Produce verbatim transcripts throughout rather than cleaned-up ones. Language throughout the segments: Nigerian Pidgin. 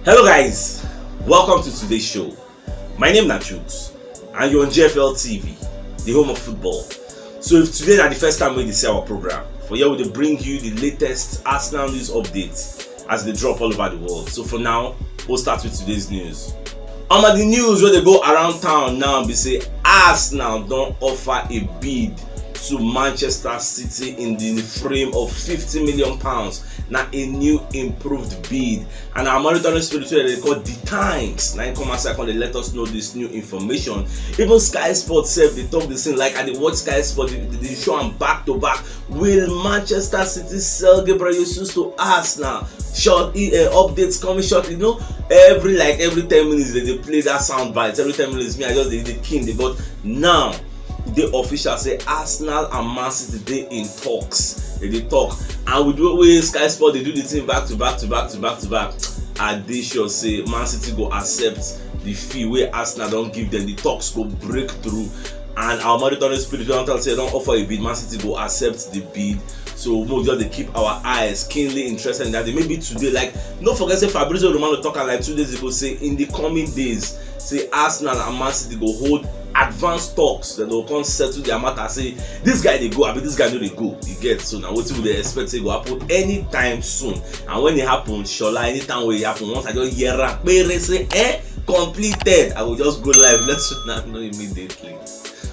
Hello guys, welcome to today's show. My name na Chuks and you're on G F L T V, the home of football. So if today na the first time wey you dey see our program, for here we dey bring you the latest Arsenal news updates as they drop all over the world. So for now, we'll start with today's news. Omo, the news wey dey go around town now be say Arsenal don offer a bid to Manchester City in the frame of fifty million pounds. Na a new improved bid, and our monitoring spirit wey dem dey call The Times na im come outside come dey let us know this new information. Even Sky Sports sef dey talk the same, like I dey watch Sky Sports, dey dey show am back to back. Will Manchester City sell Gabriel Jesus to Arsenal? Short uh, updates coming shortly. You know, every like every ten minutes dem dey play that sound bite. Every ten minutes, me I just dey dey keen dey, but now e dey official say Arsenal and Man City dey in talks. Dem dey talk, and with the way wey Sky Sports dey do the thing back to back to back to back to back, I dey sure say Man City go accept the fee wey Arsenal don give dem. The talks go break through, and our monitoring spirit don tell say dem don offer a bid, Man City go accept the bid. So we go just dey keep our eyes keenly interested in that day. Maybe today, like, no forget say Fabrizio Romano talk am like two days ago say in the coming days, say Arsenal and Man City go hold advanced talks. Dem go come settle their matter, say this guy dey go, abi this guy no dey go. You get? So na wetin we dey expect say go happen anytime soon. And when e happen, Shola, anytime wey e happen, once I just hear am kpere say eh completed, I go just go live let una know immediately.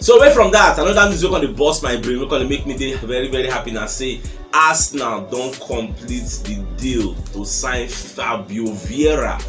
So away from that, another news wey come dey burst my brain, wey come dey make me dey very very happy na say Arsenal don complete the deal to sign Fabio Vieira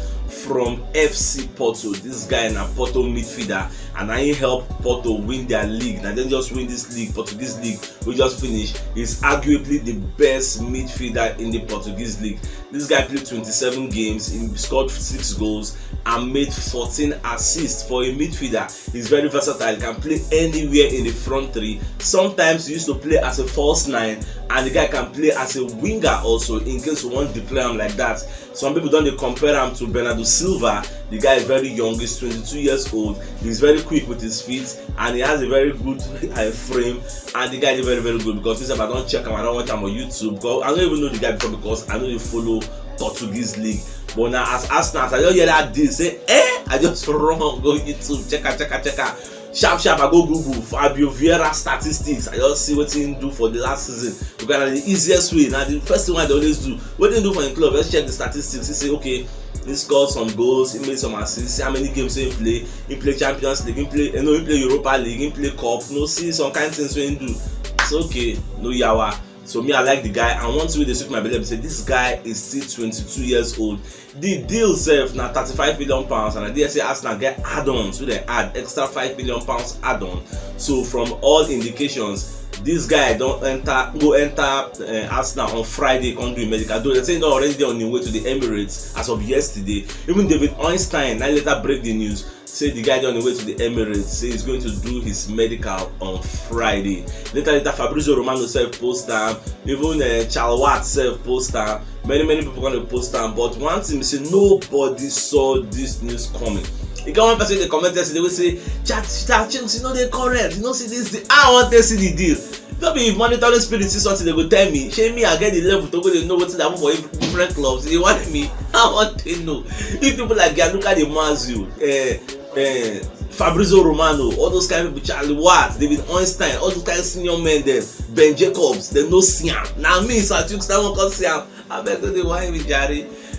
from F C Porto. This guy na Porto midfielder, and na him help Porto win their league. Na dem just win this league, Portuguese league, wey just finish. He's arguably the best midfielder in the Portuguese league. This guy played twenty-seven games, he scored six goals and made fourteen assists. For a midfielder, he's very versatile, he can play anywhere in the front three. Sometimes he used to play as a false nine, and the guy can play as a winger also, in case you wan deploy am like that. Some people don dey compare am to Bernardo Silva. The guy is very young, he's twenty-two years old, he's very quick with his feet, and he has a very good uh, frame. And the guy dey very very good, because me sef I don check am, I don watch am on YouTube. Because I no even know the guy before, because I no dey follow Portuguese league. But now as Arsenal, as I just hear that deal say eh, I just run go YouTube, check am, check am, check am. Sharp sharp I go Google Fabio Vieira statistics. I just see wetin he do for the last season, because na the easiest way. Na the first thing wey I dey always do. Wetin he do for him club? Just check the statistics. He say okay, he scored some goals, he made some assists. See how many games he play. He play Champions League, he play, you know, he play Europa League, he play cup. No, see some kind things wey he do. It's okay, no yawa. So me, I like the guy, and one thing wey dey sweet my belly be say this guy is still twenty-two years old. The deal sef na thirty-five million pounds, and I hear say Arsenal get add-ons, so dem add extra five million pounds add-on. So from all indications, this guy don enter, go enter uh, Arsenal on Friday, come do him medical. Though dem say he don already dey on him way to the Emirates as of yesterday. Even David Ornstein na later break the news, say the guy dey on the way to the Emirates, say he's going to do his medical on Friday. Later later, Fabrizio Romano sef post am, even uh, Charles Watt sef post am, many many people come dey post am. But one thing be say nobody saw this news coming. E get one person dey comment yesterday wey say, "Chat, chat, Chuks, you no dey correct. You no see this thing." I wan take see the deal. No be if monitoring spirit see something, dem go tell me. Shey me I get the level to go dey know wetin dey happen for different clubs? You want me? I want to know. If people like Gianluca Di Marzio, uh, uh, Fabrizio Romano, all those kind of people, Charlie Watt, David Ornstein, all those kind of senior men dem, Ben Jacobs, dem no see am. Na me, Sir Chuks, that one come see am. Abeg, no dey whine me jare.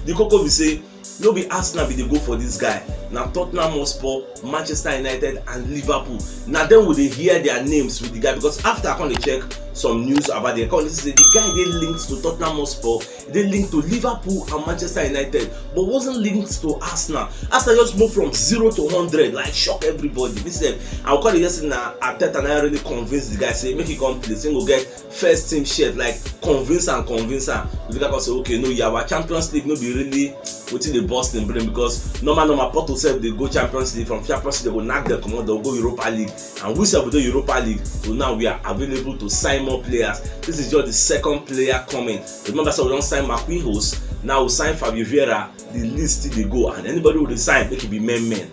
The koko be say no be Arsenal be dey go for this guy. Na Tottenham Hotspur, Manchester United and Liverpool. Na dem we dey hear their names with the guy, because after I come dey check some news about the, come dey see say the guy dey linked to Tottenham Hotspur, dey linked to Liverpool and Manchester United, but wasn't linked to Arsenal. Arsenal just move from zero to hundred, like, shock everybody. This dem, I come dey hear say na Arteta na really convince the guy say make he come play, say he go get first team shirt, like, convince am, convince am. The guy come say okay, no yawa, Champions League no be really wetin dey burst him brain, because normal normal Porto sef dey go Champions League, from Champions League dem go knack dem comot, dem go Europa League, and we sef we dey Europa League. So now we are available to sign more players. This is just the second player coming. Remember say we don sign Marquinhos, now we sign Fabio Vieira. The list still dey go, and anybody wey dey sign, make e be men men.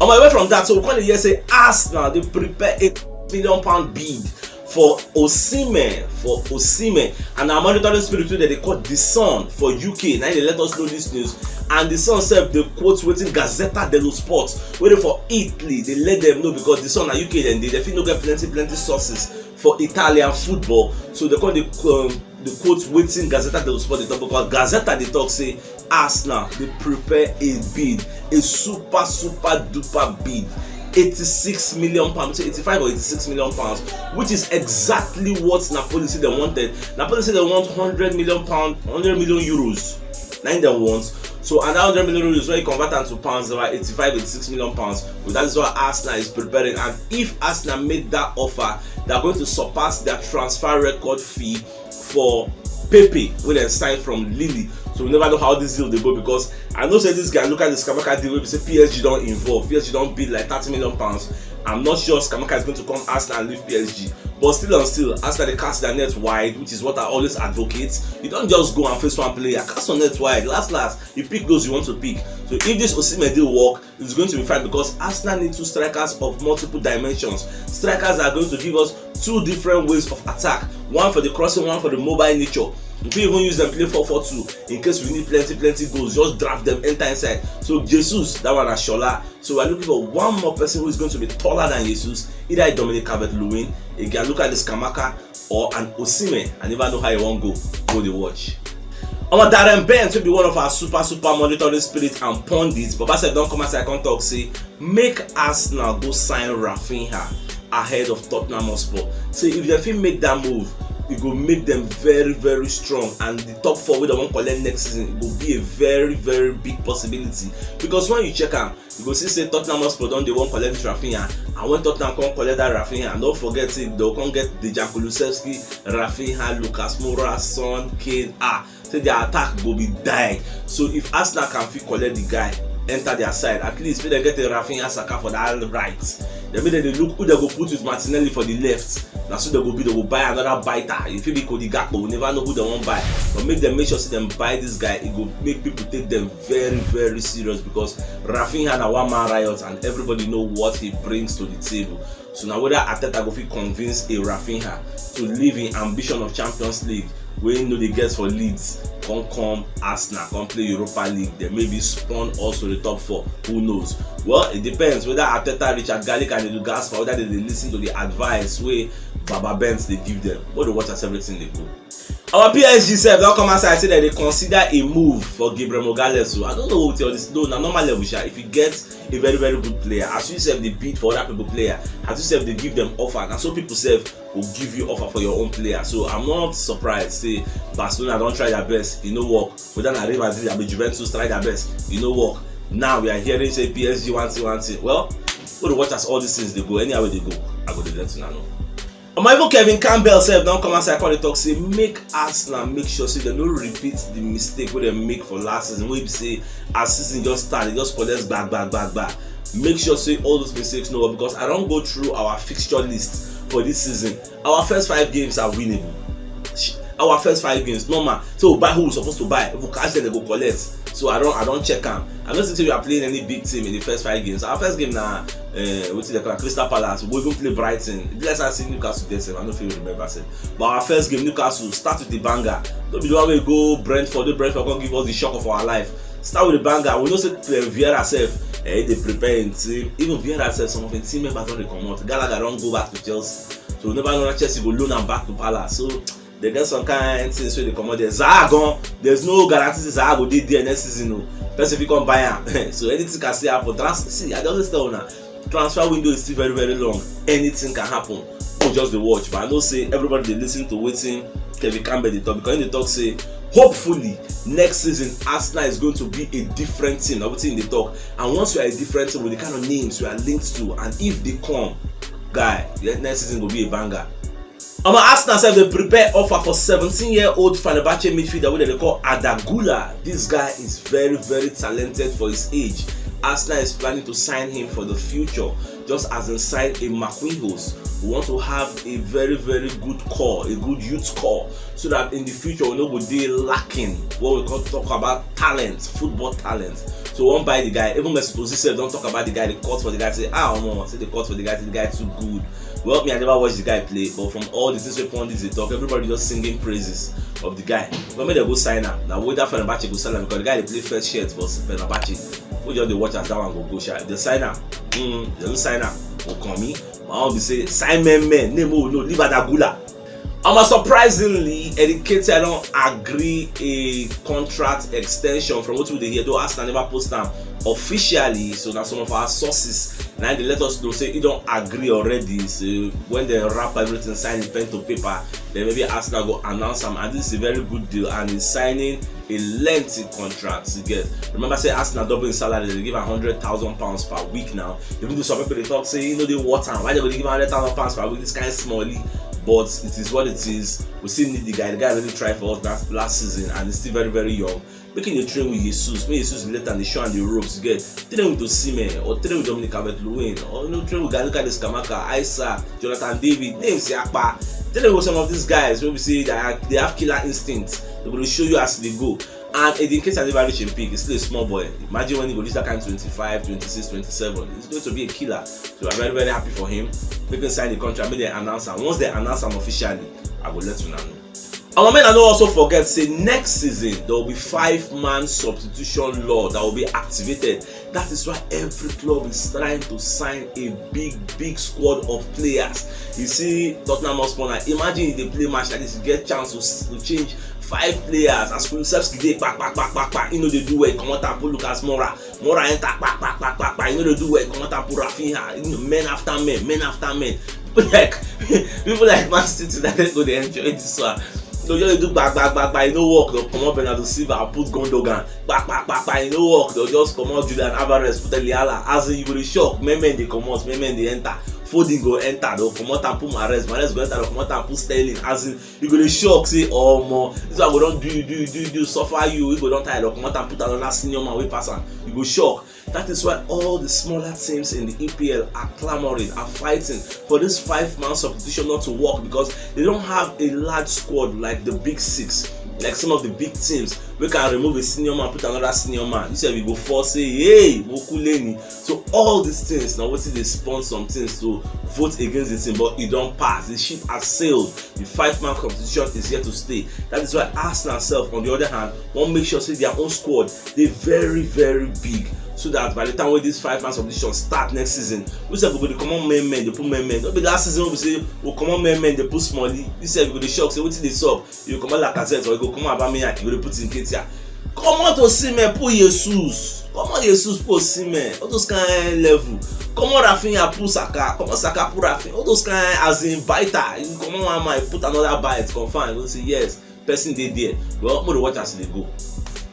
Omo, away from that, so we come dey hear say Arsenal dey prepare a million pound bid for Osimhen, for Osimhen, and our monitoring spirit wey dem dey call The Sun for U K, na im dey let us know this news. And the Sun sef dey quote wetin Gazzetta dello Sport wey dey for Italy dey let dem know, because the Sun na U K dem dey, dem fit no get plenty plenty sources for Italian football, so dem come dey um, dey quote wetin Gazzetta dello Sport dey talk, because Gazzetta dey talk say Arsenal dey prepare a bid, a super super duper bid, eighty-six million pounds, eighty-five or eighty-six million pounds, which is exactly what Napoli say dem wanted. Napoli say dem want hundred million pound, hundred million euros. Na im dem want. So and that hundred million euros, when you convert am to pounds, about eighty-five, eighty-six million pounds. So that is why Arsenal is preparing. And if Arsenal make that offer, they are going to surpass their transfer record fee for Pepe wey dem sign from Lille. So we never know how this deal dey go, because I know say this guy, look at the Scamacca deal wey be say P S G don involve. P S G don bid like thirty million pounds. I'm not sure Scamacca is going to come Arsenal and leave P S G. But still and still, Arsenal dey cast their net wide, which is what I always advocate. You don't just go and face one player. Cast your net wide. Last last, you pick those you want to pick. So if this Osimhen deal work, it's going to be fine, because Arsenal need two strikers of multiple dimensions. Strikers are going to give us two different ways of attack. One for the crossing, one for the mobile nature. You fit even use them play four four two in case we need plenty plenty goals. Just draft them, enter inside. So Jesus, that one na Shola. So we're looking for one more person who is going to be taller than Jesus, either a Dominic Calvert-Lewin, a Gianluca Scamacca, or an Osimhen. I never know how you wan go. Go dey watch. Omo, Darren Bent, wey be one of our super super monitoring spirits and pundits, Baba sef don come outside come talk say make Arsenal go sign Raphinha ahead of Tottenham Hotspur. Say if dem fit make that move, e go make them very very strong, and the top four wey dem wan collect next season, e go be a very very big possibility, because when you check am, you go see say Tottenham Hotspur don dey wan collect this Raphinha, and when Tottenham come collect that Raphinha, no forget say dem come get Dejan Kulusevski, Raphinha, Lucas Moura, Son, Kane. Ah, say their attack go be die. So if Arsenal can fit collect the guy, enter their side, at least make dem get a Raphinha, Saka for that right. Then make dem dey look who dem go put with Martinelli for the left. Na so dem go be, dem go buy another biter. E fit be Cody Gakpo, we never know who dem wan buy. But make dem make sure say dem buy this guy, e go make people take dem very very serious, because Raphinha na one man riot and everybody know what he brings to the table. So na whether Arteta go fit convince a Raphinha to leave im ambition of Champions League wey im no dey get for Leeds, come come Arsenal, come play Europa League, then maybe spawn us to the top four. Who knows? Well, it depends whether Arteta, Richard Garlick and Edu Gaspar, whether they dey listen to the advice wey Baba Bent dey give them. But dey watch as everything dey go. Our P S G sef don come outside say dem dey consider a move for Gabriel Magalhaes. So I don't know what all this, though na normal level sha. If you get a very very good player, as you sef dey bid for other people player, as you sef dey give them offer, na so people sef go give you offer for your own player. So I'm not surprised say Barcelona don try their best, e no work. Whether na Real Madrid abi Juventus try their best, e no work. Now we are hearing say P S G one thing one thing. Well, we dey watch as all these things dey go. Anyhow wey dey go, I go dey let una know. Omo, even Kevin Campbell sef don come outside come dey talk say make Arsenal make sure say dem no repeat the mistake wey dem make for last season, wey be say as season just start, dem just collect gba gba gba gba. Make sure say all those mistakes no work, because I don go through our fixture list for this season. Our first five games are winnable. Sh- Our first five games, normal. So we buy who we suppose to buy. If we catch them, dem go collect. So I don I don check am. I no think say we are playing any big team in the first five games. Our first game na uh, wetin dem call am, Crystal Palace. We go even play Brighton. E be like say I see Newcastle there sef. I no fit remember sef. But our first game, Newcastle, start with the banger. No be the one wey go Brentford, wey Brentford come give us the shock of our life. Start with the banger. We know say uh, Vieira sef, eh, dey prepare im team. Even Vieira sef, some of im team members don dey comot. Gallagher don go back to Chelsea. So we never know that Chelsea go loan am back to Palace. So they get some kind things wey dey comot there. Zaha gone, there's no guarantee say Zaha go dey there next season o. Person fit come buy am. So anything can still happen. Trans see, I dey always tell una, transfer window is still very very long. Anything can happen. People just dey watch, but I know say everybody dey listen to wetin Kevin Campbell dey talk, because he dey talk say hopefully next season Arsenal is going to be a different team. Na wetin he dey talk. And once you are a different team with the kind of names you are linked to, and if they come, guy, the next season go be a banger. Omo, Arsenal sef dey prepare offer for seventeen year old Fenerbahce midfielder wey dem dey call Arda Güler. This guy is very very talented for his age. Arsenal is planning to sign him for the future, just as dem sign a Marquinhos. We want to have a very very good core, a good youth core, so that in the future we no go dey lacking when we come talk about talent, football talent. So we wan buy the guy. Even Mesut Ozil sef don talk about the guy, the cut for the guy, say ah omo, say the cut for the guy, say the guy too good. Well, me, I never watch the guy play, but from all the things wey pundits dey talk, everybody just singing praises of the guy. But make dem go sign am. Na whether Fenerbahce go sell am, because the guy dey play first shirt for Fenerbahce. We just dey watch as that one go go sha. If dem sign am, mm, dem no sign am, go come me. My own be say sign men men, name wey we know, leave Adagula. Omo, surprisingly, Eddie Nketiah don agree a contract extension. From wetin we dey hear, though Arsenal never post am officially, so na some of our sources na dey let us know say he don agree already. So when dem wrap everything, sign the pen to paper, then maybe Arsenal go announce am, and this is a very good deal, and he's signing a lengthy contract. You get, remember say Arsenal double him salary, dem dey give am hundred thousand pounds per week now. Even though some people dey talk say he no dey worth am, why dem go dey give am hundred thousand pounds per week, this kind small league. But it is what it is. We still need the guy. The guy really try for us that last season, and he's still very, very young. Make him dey train with Jesus. Make Jesus dey let am dey show am the ropes. You get, train with Osimhen, or train with Dominic Calvert-Lewin, or, you know, train with Gianluca Scamacca, Isak, Jonathan David, names yakpa. Train with some of these guys wey be say they are, they have killer instinct. Dem go dey show you as e dey go. And Eddie Nketiah never reach him peak. He's still a small boy. Imagine when he go reach that kind twenty-five, twenty-six, twenty-seven. He's going to be a killer. So I'm very, very happy for him. Make him sign the contract, make dem announce am. Once dem announce am officially, I go let una know. Omo, make una no also forget say next season there will be five-man substitution law that will be activated. That is why every club is trying to sign a big, big squad of players. You see Tottenham Hotspur now, imagine if dem play match like this, you get chance to s-, to change five players. As Kulusevski dey, kpa, kpa, kpa, kpa, kpa, he no dey do well, comot am, put Lucas Moura. Moura enter, kpa, kpa, kpa, kpa, kpa, he no dey do well, comot am, put Raphinha. You know, men after men, men after men. People like, people like Man City, that dem go dey enjoy this one. Dem just dey do gba, gba, gba, gba, e no work, dem comot Bernardo Silva, put Gundogan, gba, gba, gba, gba, e no work, dem just comot Julian Alvarez, put Dele Alli. As in, you go dey shock, men men dey comot, men men dey enter. Foden go enter, dem comot am, put Mahrez, Mahrez go enter, dem comot am, put Sterling. As in, you go dey shock say, "Omo, this one go don do you, do you, do you, do you, suffer you." You go don tire, dem comot am, put another senior man wey pass am. You go shock. That is why all the smaller teams in the E P L are clamoring, are fighting for this five-man substitution not to work, because they don't have a large squad like the big six, like some of the big teams wey can remove a senior man, put another senior man. You sef, you go fall say, "Hey, Mokuleni." So all these things na wetin dey spawn some things to vote against the thing, but e don pass. The ship has sailed. The five-man substitution is here to stay. That is why Arsenal sef, on the other hand, wan make sure say their own squad dey very, very big, so that by the time wey this five-man substitution start next season, we sef go dey comot men men, dey put men men. No be last season wey we say we comot men men, dey put Smalling. This sef, you go dey shock say wetin dey sup. You comot Lacazette or you go comot Aubameyang, you go dey put Nketiah. Comot Osimhen, put Jesus. Comot Jesus, put Osimhen. All those kind level. Comot Raphinha, put Saka. Comot Saka, put Raphinha. All those kind, as in, biter. You comot one man, put another bite, confirm. You go say, "Yes, person dey there." Well, make we watch as e dey go.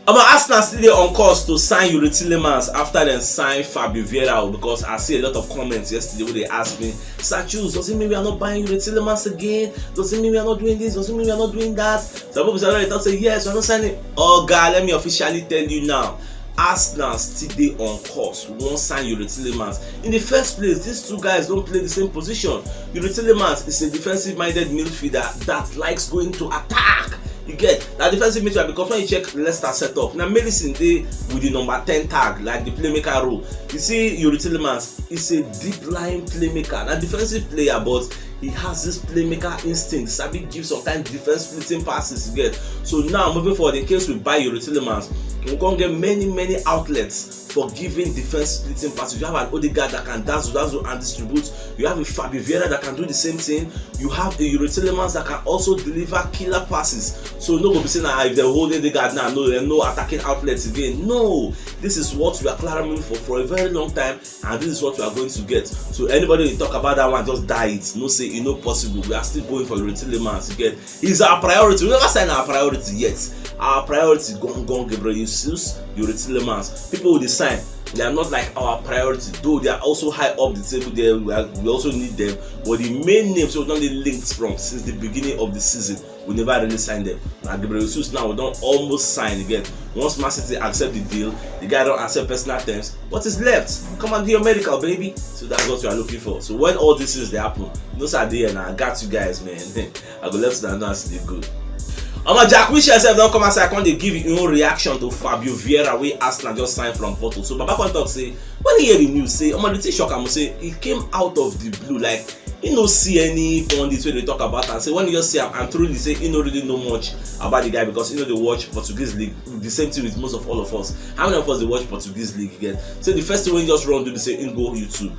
Omo, Arsenal still dey on course to sign Youri Tielemans after dem sign Fabio Vieira o, because I see a lot of comments yesterday wey dey ask me, "Sir Choose, does it mean we are not buying Youri Tielemans again? Does it mean we are not doing this? Does it mean we are not doing that?" Some people say, "Already talk say yes, we are not signing." Oga, let me officially tell you now. Arsenal still dey on course. We wan sign Youri Tielemans. In the first place, these two guys don play the same position. Youri Tielemans is a defensive-minded midfielder that likes going to attack. You get that defensive midfielder, because when you check Leicester setup, now Maddison dey with the number ten tag, like the playmaker role. You see, Youri Tielemans is a deep-lying playmaker, na defensive player, but he has this playmaker instinct, sabi give sometimes defense splitting passes, you get. So now, moving forward, in case we buy Youri Tielemans, we come get many, many outlets for giving defense splitting passes. You have an Odegaard that can dazzle, dazzle and distribute. You have a Fabio Vieira that can do the same thing. You have a Youri Tielemans that can also deliver killer passes. So no go be say na if dem hold Odegaard now, no, there are no attacking outlets again. No, this is what we are clamoring for for a very long time, and this is what we are going to get. So anybody wey talk about that one, just die it. No say e no possible. We are still going for Youri Tielemans. You get, he's our priority. We never sign our priority yet. Our priority, gangan, Gabriel Jesus, Youri Tielemans. People wey dey sign, they are not like our priority, though they are also high up the table there. We, are, we also need them, but the main names wey we don dey linked from since the beginning of the season, we never really sign them. Na Gabriel Jesus now, we don almost sign again. Once Man City accept the deal, the guy don accept personal terms. What is left? Come and do your medical, baby. So that's what we are looking for. So when all these things dey happen, you know say I dey here now. I got you guys, man. I go let una know as e dey go. Omo, Jack Wilshere sef don come outside, come dey give him own reaction to Fabio Vieira wey Arsenal just sign from Porto. So Baba come talk say, when he hear the news, say, omo, the thing shock am, say e came out of the blue, like, He no see any pundit wey dey talk about am, say when he just see am and truly say he no really know much about the guy, because he no dey watch Portuguese league. The same thing with most of all of us. How many of us dey watch Portuguese league? Get say the first thing wey he just run do be say he go YouTube,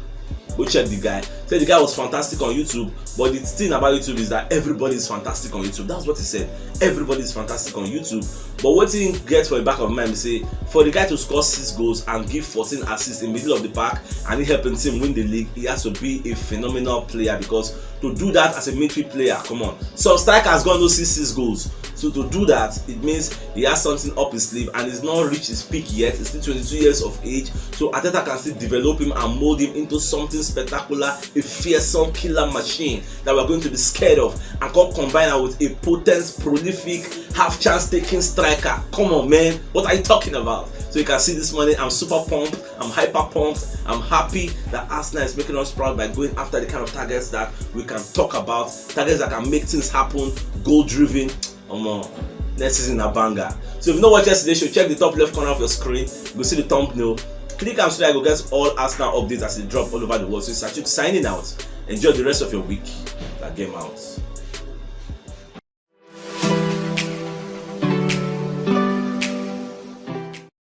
go check the guy. Say the guy was fantastic on YouTube, but the thing about YouTube is that everybody is fantastic on YouTube. That's what he said. Everybody is fantastic on YouTube. But what he get for the back of mind is say for the guy to score six goals and give fourteen assists in the middle of the park and he helping team win the league, he has to be a phenomenal player, because to do that as a midfield player, come on. Some strikers gonna see six goals. So to do that, it means he has something up his sleeve and he's not reached his peak yet. He's still twenty-two years of age. So Arteta can still develop him and mold him into something spectacular, a fearsome killer machine that we're going to be scared of, and come combine am with a potent, prolific, half chance taking striker. Come on, man. What are you talking about? So you can see this morning, I'm super pumped, I'm hyper pumped, I'm happy that Arsenal is making us proud by going after the kind of targets that we can talk about, targets that can make things happen, goal driven. Omo, next season a banger. So if you no watch yesterday show, check the top left corner of your screen. You go see the thumbnail. Click am so that you go get all Arsenal updates as they drop all over the world. So it's Achuk signing out. Enjoy the rest of your week. That game out.